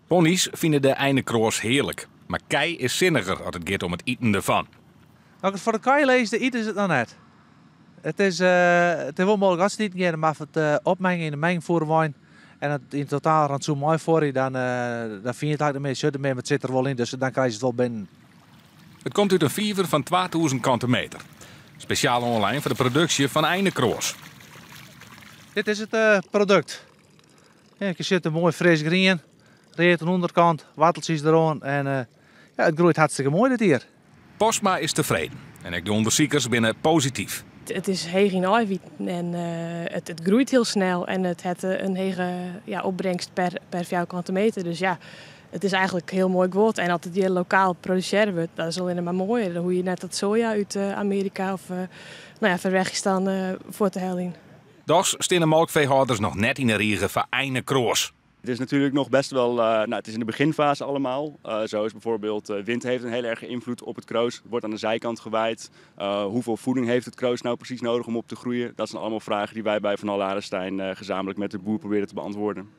Ponnys fine de einekroas hearlik, mar kij is sinniger as it giet om it iten derfan. As ik it foar de kij lês, de ite se it noch net. It is, it is wol mooglik as se it iten geane, mar it opmengen yn de mengfoerwein en it yn totaal rantsoen meifuorje, dan, dan fyn je it eigentlik net mear. Sjoch der mear, mar it sit der wol yn, dus dan krije se it wol binnen. It komt út in fiver fan 2000 kante meter. Spesjaal oanlein foar de produksje fan einekroas. Dit is it produkt. Ja, je sit der moai fris grien, read oan de ûnderkant, woarteltsjes deroan en ja, it groeit hartstikke moai dit jier. Postma is tefreden en ek de ûndersikers binne posityf. It is heech yn aaiwiten en it groeit hiel snel en it hat in hege, ja, opbringst per fjouwerkante meter. Dus ja, it is eigentlik hiel moai guod. En as it hjir lokaal produsearre wurdt, dat is allinne mar moaier. Dan hoege je net dat soja út Amearika of, no ja, Ferwegistan fuort te heljen. Dochs steane molkfeehâlders noch net yn 'e rige foar einekroas. Het is natuurlijk nog best wel, nou, het is in de beginfase allemaal. Zo is bijvoorbeeld, wind heeft een hele erge invloed op het kroos. Het wordt aan de zijkant gewaaid. Hoeveel voeding heeft het kroos nou precies nodig om op te groeien? Dat zijn allemaal vragen die wij bij Van Hall Larenstein gezamenlijk met de boer proberen te beantwoorden.